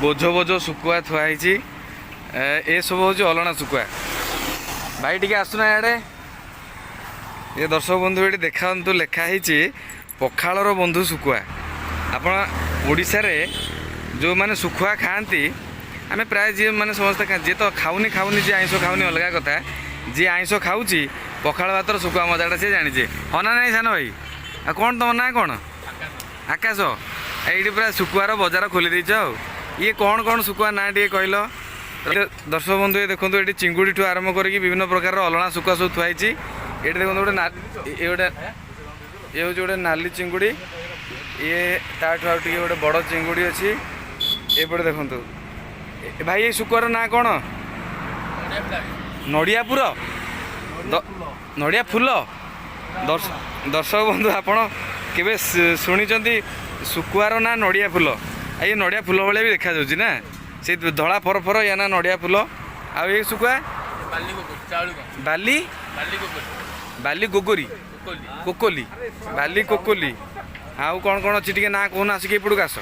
ବୋଝ ବୋଝ ଶୁଖୁଆ ଥୁଆ ହେଇଛି। ଏସବୁ ହେଉଛି ଅଲଣା ଶୁଖୁଆ। ଭାଇ, ଟିକେ ଆସୁନା ଇଆଡ଼େ। ଏ ଦର୍ଶକ ବନ୍ଧୁ, ଏଠି ଦେଖାନ୍ତୁ, ଲେଖା ହେଇଛି ପଖାଳର ବନ୍ଧୁ ଶୁଖୁଆ। ଆପଣ ଓଡ଼ିଶାରେ ଯେଉଁମାନେ ଶୁଖୁଆ ଖାଆନ୍ତି, ଆମେ ପ୍ରାୟ ଯିଏ ମାନେ ସମସ୍ତେ ଖାଆନ୍ତି। ଯିଏ ତ ଖାଉନି ଖାଉନି, ଯିଏ ଆଇଁଷ ଖାଉନି ଅଲଗା କଥା। ଯିଏ ଆଇଁଷ ଖାଉଛି, ପଖାଳ ଭାତର ଶୁଖୁଆ ମଜାଟା ସିଏ ଜାଣିଛି। ହଁ ନା ନାଇଁ ସାନ ଭାଇ? ଆଉ କ'ଣ ତମ ନାଁ କ'ଣ? ଆକାଶ। ଏଇଠି ପୁରା ଶୁଖୁଆର ବଜାର ଖୋଲି ଦେଇଛ। ଆଉ ଇଏ କ'ଣ କ'ଣ ଶୁଖୁଆ ନାଁ ଟିକେ କହିଲ। ଦର୍ଶକ ବନ୍ଧୁ, ଏ ଦେଖନ୍ତୁ, ଏଠି ଚିଙ୍ଗୁଡ଼ିଠୁ ଆରମ୍ଭ କରିକି ବିଭିନ୍ନ ପ୍ରକାରର ଅଲଣା ଶୁଖୁଆ ସବୁ ଥୁଆ ହେଇଛି। ଏଠି ଦେଖନ୍ତୁ, ଗୋଟେ ଏ ଗୋଟେ, ଇଏ ହେଉଛି ଗୋଟେ ନାଲି ଚିଙ୍ଗୁଡ଼ି। ଇଏ ତାଠୁ ଆଉ ଟିକେ ଗୋଟେ ବଡ଼ ଚିଙ୍ଗୁଡ଼ି ଅଛି। ଏପଟେ ଦେଖନ୍ତୁ। ଭାଇ, ଏଇ ଶୁଖୁଆର ନାଁ କ'ଣ? ନଡ଼ିଆ ପୁର, ନଡ଼ିଆ ଫୁଲ। ଦର୍ଶକ ବନ୍ଧୁ, ଆପଣ କେବେ ଶୁଣିଛନ୍ତି ଶୁଖୁଆର ନାଁ ନଡ଼ିଆ ଫୁଲ? ଆଉ ଇଏ ନଡ଼ିଆ ଫୁଲ ଭଳିଆ ବି ଦେଖାଯାଉଛି ନା, ସେଇ ଧଳା ଫର ଫର, ୟା ନା ନଡ଼ିଆ ଫୁଲ। ଆଉ ଏଇ ଶୁଖୁଆ? ବାଲି ବାଲି ଗୋଗରି, କୋକଲି, ବାଲି କୋକଲି। ଆଉ କ'ଣ କ'ଣ ଅଛି ଟିକେ ନାଁ କହୁନ। ଆସିକି ଏପଟକୁ ଆସ।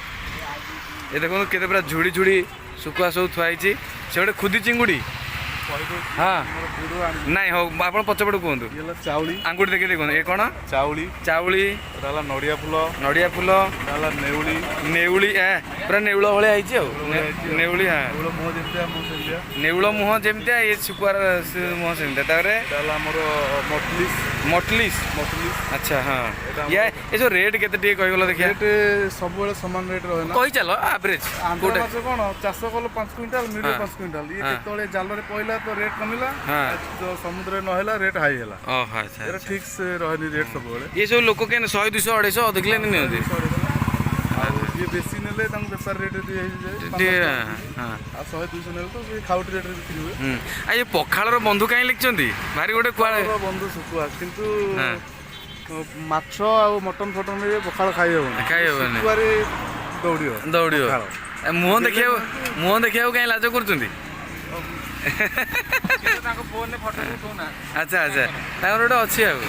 ଏ ଦେଖନ୍ତୁ, କେତେ ପୁରା ଝୁଡ଼ି ଝୁଡ଼ି ଶୁଖୁଆ ସବୁ ଥୁଆ ହେଇଛି। ସେ ଗୋଟେ ଖୁଦି ଚିଙ୍ଗୁଡ଼ି। ହଁ, ନାଇଁ, ହଉ, ଆପଣ ପଛପଟୁ କୁହନ୍ତୁ। ଇଏ ହେଲା ଚାଉଳି। ଆଙ୍ଗୁଠି ଦେଖି ଦେଖନ୍ତୁ, ଏ କ'ଣ? ଚାଉଳି। ଚାଉଳି। ଏଟା ହେଲା ନଡ଼ିଆ ଫୁଲ। ନଡ଼ିଆ ଫୁଲ। ଏଟା ହେଲା ନେଉଳି। ନେଉଳି, ଏ ପୁରା ନେଉଳ ଭଳିଆ ହେଇଛି ଆଉ। ନେଉଳି, ହଁ। ନେଉଳ ମୁହଁ ଯେମିତିଆ, ମୁଁ ସେମିତିଆ। ନେଉଳ ମୁହଁ ଯେମିତିଆ, ଏ ଶୁଖୁଆର ମୁହଁ ସେମିତିଆ। ତାପରେ? ଏଟା ହେଲା ଆମର ମଟଲିସ୍। ମଟଲିସ୍। ମଟଲିସ୍। ଆଚ୍ଛା, ହଁ। ଏଇଟା ୟା ଏ ସବୁ ରେଟ୍ କେତେ ଟିକେ କହିଗଲ ଦେଖିଆ। ରେଟ୍ ସବୁବେଳେ ସମାନ ରେଟ୍ ରହେ ନା। କହି ଚାଲ ଆଭରେଜ। ଆନ୍ଧ୍ର କୋଉଟା? ମାଛ କ'ଣ, ଚାଷ କଲ 5 କୁଇଣ୍ଟାଲ ମିଳିବ 5 କୁଇଣ୍ଟାଲ। ଇଏ କେତେବେଳେ ଜାଲରେ ପଇଲା ତ ରେଟ୍ କମିଲା, ଆଉ ସମୁଦ୍ରରେ ନହେଲା ରେଟ୍ ହାଇ ହେଲା। ଓହୋ, ଆଚ୍ଛା। ଏଟା ଠିକ୍ ସେ ରହେନି ରେଟ୍ ସବୁବେଳେ। ଇଏ ସବୁ ଲୋକ କେମିତି 100, 200, 250, ଅଧ କିଲୋ ଏମିତି ନିଅନ୍ତି? ଆଉ ଯିଏ ବେଶୀ ନେଲେ ତାଙ୍କୁ ବେପାର ରେଟ୍ ହେଇଯାଏ। ଟିକେ ହଁ। ଆଉ 100, 200 ନେଲେ ତ ସେ ଖାଉଟି ରେଟ୍ରେ ବିକ୍ରି ହୁଏ। ଆଉ ଏ ପଖାଳର ବନ୍ଧୁ କାହିଁ ଲେଖିଛନ୍ତି? ଭାରି ଗୋଟେ କୁଆଡ଼େ ପଖାଳର ବନ୍ଧୁ ଶୁଖୁଆ, କିନ୍ତୁ ମାଛ ଆଉ ମଟନ ଫଟନରେ ପଖାଳ ଖାଇ ହେବନି। ଖାଇ ହେବନି। ଶୁଖୁଆରେ ଦୌଡ଼ିବ। ଦୌଡ଼ିବ। ପଖାଳ। ଏ ମୁହଁ ଦେଖିବାକୁ, ମୁହଁ ଦେଖିବାକୁ କାହିଁ ଲାଜ କରୁଛନ୍ତି? ତାଙ୍କ ଫୋନରେ ଫଟୋ ଉଠଉନାହାନ୍ତି। ଆଚ୍ଛା, ତାଙ୍କର ଗୋଟେ ଅଛି ଆଉ।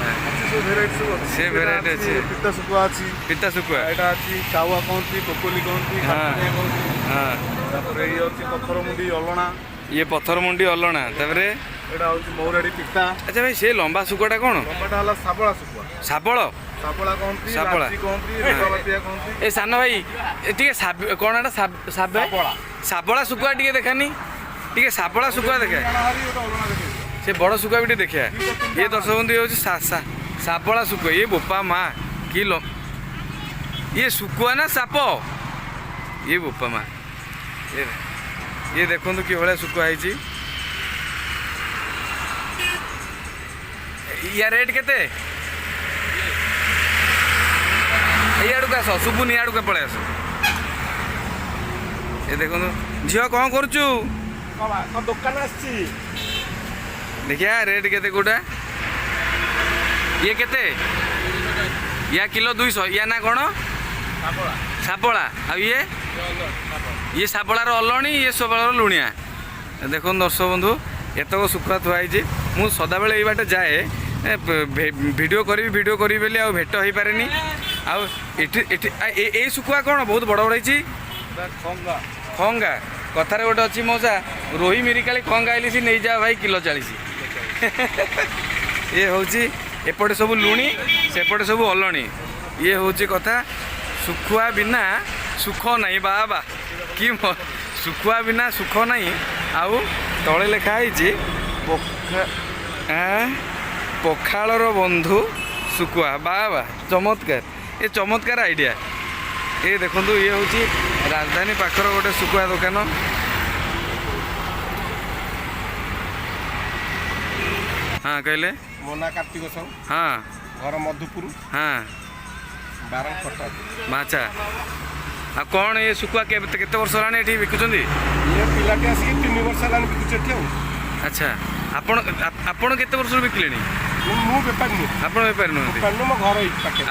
ଅଛି, ସବୁ ଭେରାଇଟି ସବୁ ଅଛି। ସେ variety ଅଛି। ପିତା ଶୁଖୁଆ ଅଛି। ପିତା ଶୁଖୁଆ। ଏଇଟା ଅଛି ଚାଉଆ କହନ୍ତି, କୋକଲି କହନ୍ତି, କାଠନିଆ କହନ୍ତି। ତାପରେ ଇଏ ଅଛି ପଥର ମୁଣ୍ଡି ଅଲଣା। ଇଏ ପଥର ମୁଣ୍ଡି ଅଲଣା। ତାପରେ? ଏଇଟା ହଉଛି ମଉରାଡ଼ି ପିତା। ଆଚ୍ଛା ଭାଇ, ସେ ଲମ୍ବା ଶୁଖୁଆଟା କ'ଣ? ଲମ୍ବାଟା ହେଲା ଶାବଳା ଶୁଖୁଆ। ଶାବଳ। ଶାବଳା କହନ୍ତି। ଶାବଳା। ଲାଚି କହନ୍ତି, ରେବାବାଟିଆ କହନ୍ତି। ଏ ସାନ ଭାଇ, ଏ ଟିକେ କ'ଣ ଏଟା ସାବେ ଶାବଳା। ଶାବଳା ଶୁଖୁଆ ଟିକେ ଦେଖାନି, ଟିକେ ଶାବଳା ଶୁଖୁଆ ଦେଖା। ହାରି ଗୋଟେ ଅଲଣା ଦେଖେଇବି। ସେ ବଡ଼ ଶୁଖୁଆ ବି ଟିକେ ଦେଖିବା। ଇଏ ଦର୍ଶକ ବନ୍ଧୁ, ଇଏ ହେଉଛି ଶାବଳା ଶୁଖୁଆ। ଇଏ ବୋପା ମା, କି ଲ ଇଏ ଶୁଖୁଆ ନା ସାପ? ଇଏ ବୋପା ମା, ଇଏ ଦେଖନ୍ତୁ କି ଭଳିଆ ଶୁଖୁଆ ହେଇଛି। ୟା ରେଟ୍ କେତେ? ଏଇଆଡ଼କୁ ଆସ, ଶୁଭୁନି, ଇଆଡ଼କୁ ପଳେଇ ଆସ। ଏ ଦେଖନ୍ତୁ। ଝିଅ, କ'ଣ କରୁଛୁ? ଦୋକାନ ଆସିଛି। ଦେଖିଆ ରେଟ୍ କେତେ କୋଉଟା। ଇଏ କେତେ? ୟା କିଲୋ 200। ୟା ନା କ'ଣ? ଶାବଳା। ଆଉ ଇଏ? ଇଏ ଶାବଳାର ଅଲଣି, ଇଏ ଶାବଳାର ଲୁଣିଆ। ଦେଖନ୍ତୁ ଦର୍ଶକ ବନ୍ଧୁ, ଏତକ ଶୁଖୁଆ ଥୁଆ ହେଇଛି। ମୁଁ ସଦାବେଳେ ଏଇ ବାଟେ ଯାଏ, ଭିଡ଼ିଓ କରିବି, ଭିଡ଼ିଓ କରିବି ବୋଲି ଆଉ ଭେଟ ହେଇପାରେନି। ଆଉ ଏଠି ଏଇ ଶୁଖୁଆ କ'ଣ ବହୁତ ବଡ଼ ବଡ଼ ହେଇଛି? ଖଙ୍ଗା। ଖଙ୍ଗା। କଥାରେ ଗୋଟେ ଅଛି ମଉସା, ରୋହି ମିରିକାଳି ଖଙ୍ଗା ଇଲିସି ନେଇଯା ଭାଇ କିଲୋ 40। ଇଏ ହେଉଛି ଏପଟେ ସବୁ ଲୁଣି, ସେପଟେ ସବୁ ଅଲଣି। ଇଏ ହେଉଛି କଥା, ଶୁଖୁଆ ବିନା ସୁଖ ନାହିଁ। ବା ବା, କି ଶୁଖୁଆ ବିନା ସୁଖ ନାହିଁ। ଆଉ ତଳେ ଲେଖା ହେଇଛି ପଖାଳର ବନ୍ଧୁ ଶୁଖୁଆ। ବା ବା, ଚମତ୍କାର, ଏ ଚମତ୍କାର ଆଇଡ଼ିଆ। ଏ ଦେଖନ୍ତୁ, ଇଏ ହେଉଛି ରାଜଧାନୀ ପାଖର ଗୋଟେ ଶୁଖୁଆ ଦୋକାନ। ହଁ, କହିଲେ। ମୋ ନାଁ କାର୍ତ୍ତିକ ସାହୁ। ଘର ମଧୁପୁର, ବାରଙ୍ଗ, କଟକ। ଆଚ୍ଛା, ଆଉ କ'ଣ ଏ ଶୁଖୁଆ କେତେ କେତେ ବର୍ଷ ହେଲାଣି ଏଠି ବିକୁଛନ୍ତି? ଇଏ ପିଲାଟି ଆସିକି 3 ବର୍ଷ ହେଲାଣି ବିକୁଛି ଏଠି ଆଉ। ଆଚ୍ଛା, ଆପଣ କେତେ ବର୍ଷରୁ ବିକିଲେଣି? ମୁଁ ବେପାରୀ ନୁହେଁ। ଆପଣ ବେପାରୀ ନୁହନ୍ତି? ବେପାରୀ ନୁହେଁ, ମୋ ଘର ଏଇଠି ପାଖରେ।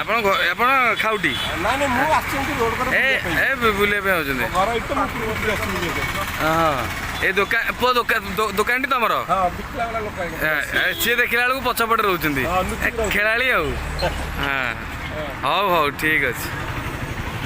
ଆପଣ ଖାଉଟି? ନାଇଁ ନାଇଁ, ମୁଁ ଆସିଛି ରୋଡ କରେ ଏ ବୁଲିବା ପାଇଁ। ଏ ବୁଲିବା ପାଇଁ ଆଉଛନ୍ତି? ମୋ ଘର ଏଇଠି ତ, ମୁଁ ପୂର୍ବରୁ ଆସିଛି ବୁଲିବା ପାଇଁ। ହଁ, ଏ ଦୋକାନ ପୁଅ, ଦୋକାନ ଦୋକାନଟି ତମର? ହଁ, ବିକିଲା ବାଲା ଲୋକ ଆଜ୍ଞା। ଏ, ସିଏ ଦେଖିଲା ବେଳକୁ ପଛପଟେ ରହୁଛନ୍ତି। ହଁ, ଲୁଚିକି ରହୁଛନ୍ତି। ଖେଳାଳି ଆଉ। ହଁ, ହଉ ହଉ, ଠିକ ଅଛି।